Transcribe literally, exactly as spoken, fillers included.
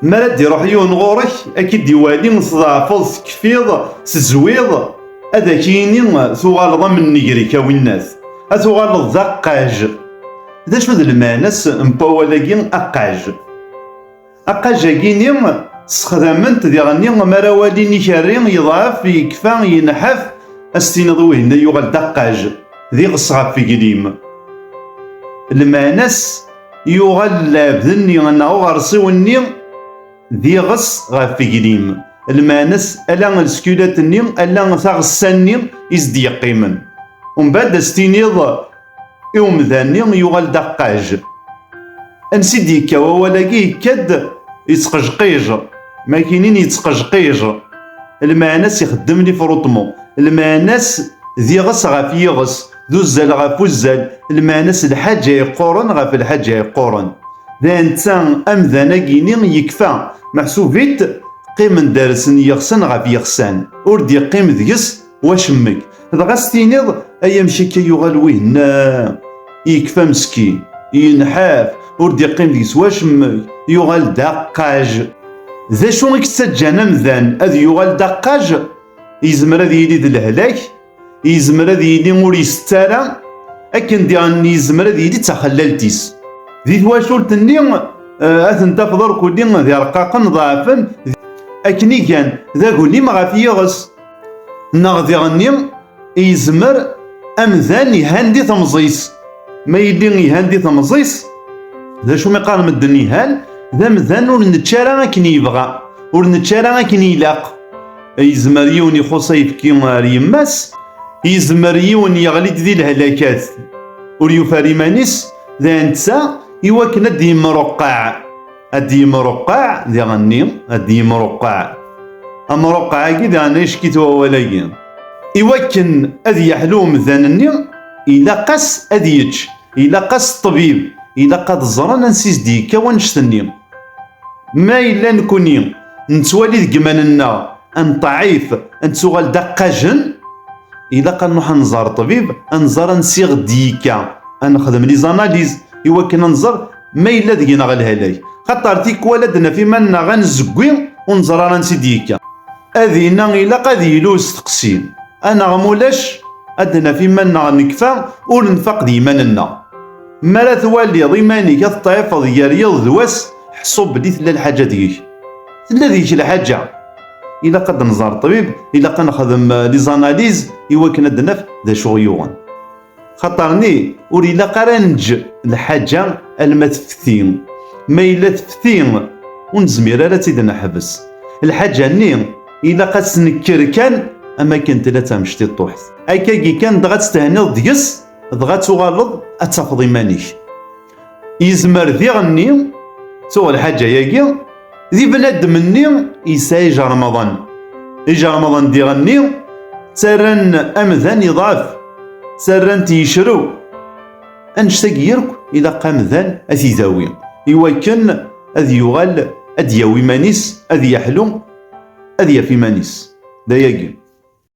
Mi ara d-iruḥ yiwen ɣur-k, ad k-id-iwali tḍeɛfeḍ, tekfiḍ, tezwiḍ, ad ak-yini tuɣaleḍ am nnger-ik a winnat. Ad tuɣaleḍ d aqaj. D acu d lmeɛna-s n wawal-agi aqaj? Aqaj-agi-ni ssexdamen-t diɣenni mi ara walin ikerri yeḍɛef, yekfa, yenḥaf, ad s-tiniḍ wihin yuɣal d aqaj, d iɣes ɣef weglim. Lmeɛna-s, yuɣal lɛebd-nni neɣ uɣersiw-nni d iɣes ɣef weglim. Lmeɛna-s, ala lskulat-nni, ala taɣessa-nni i s-d-yeqqimen. Umbeɛd ad s-tiniḍ i umdan-nni yuɣal d aqaj. Ansi d-yekka wawal-agi? Yekka-d yettqejqij. Ma k-inin yettqejqij, lmeɛna-s ixeddem les frottements. Lmeɛna-s d iɣes ɣef yiɣes, d uzzal ɣef uzzal. Lmeɛna-s lḥaǧa yeqquren ɣef lḥaǧa yeqquren. D netta amdan-agi-ni yekfa, meḥsub-it qqimen dersen yexsan ɣef yexsan, ur d-yeqqim deg-s wacemmek. Dɣa s-tiniḍ, ay amek akka yuɣal wihin, yekfa meskin, yenḥaf, ur d-yeqqim deg-s wacemmek, yuɣal d aqaj. D acu i yettaǧǧan amdan ad yuɣal d aqaj? Yezmer ad yili d lehlak, yezmer ad yili ur isett ara, akken diɣen yezmer ad yili d taxellalt-is. Di twacult-nni, eh, ad ten-tafeḍ irkelli d irqaqen, ḍeɛfen, akken i gan d aglim ɣef yiɣes. Neɣ diɣenni, yezmer amdan ihan di temẓi-s. Ma yili ihan di temẓi-s, d acu mi qqaren medden ihan? D amdan ur nečči ara akken yebɣa, ur nečči ara akken ilaq. Yezmer yiwen ixuṣ ayefki ar yemma-s, yezmer yiwen yeɣli-d di lehlakat, ur yufi ara iman-is, d netta iwakken ad d-yemruqeɛ. Ad d-yemruqeɛ diɣenni, ad d-yemruqeɛ. Amruqeɛ-agi diɣen icki-t wawal-agi. Iwakken ad yeḥlu umdan-nni, ilaq-as ad yečč, ilaq-as ṭṭbib, ilaq ad ẓren ansi s-d-yekka wannect-nni. Ma yella nekni nettwali deg iman-nneɣ ad neḍɛif, ad nettuɣal d aqajen, ilaq ad nruḥ ad nẓer ṭṭbib, ad nẓer ansi ɣ-d-yekka, ad nexdem les analyses iwakken ad nẓer ma yella deg-neɣ lehlak. Xaṭer tikwal ad d-naf iman-nneɣ ad nzeggi ur neẓri ara ansi d-yekka. Ad inna ilaq ad yili usteqsi, ad neɣ mulac ad d-naf iman-nneɣ nekfa ur nfaq d yiman-nneɣ. Mi ara twaliḍ iman-ik ad teḍɛifeḍ gar yiḍ d wass, ḥṣu belli tella lḥaǧa deg-k. Tella deg-k lḥaǧa. Ilaq ad nẓer ṭṭbib, ilaq ad nexdem, eh, les analyses iwakken ad d-naf d acu ɣ-yuɣen. Xaṭer-nni ur ilaq ara neǧǧ lḥaǧa alma tefti. Ma yella tefti, ur nezmir ara ad tt-id-neḥbes. Lḥaǧa-nni ilaq ad tt-nekker kan am akken tella d tamectiṭuḥt. Akkagi kan dɣa ad tt-thenniḍ deg-s, dɣa ad tuɣaleḍ ad tafeḍ iman-ik. Yezmer diɣenni, tuɣ lḥaǧa-agi, di bnadem-nni yesɛa ijermaḍen. Ijermaḍen diɣenni ttarran amdan iḍɛef, ttarran-t yecrew. Annect-agi yakk ilaq amdan ad t-idawi, iwakken ad yuɣal ad d-yawi iman-is, ad yeḥlu, ad yaf iman-is. D ayagi.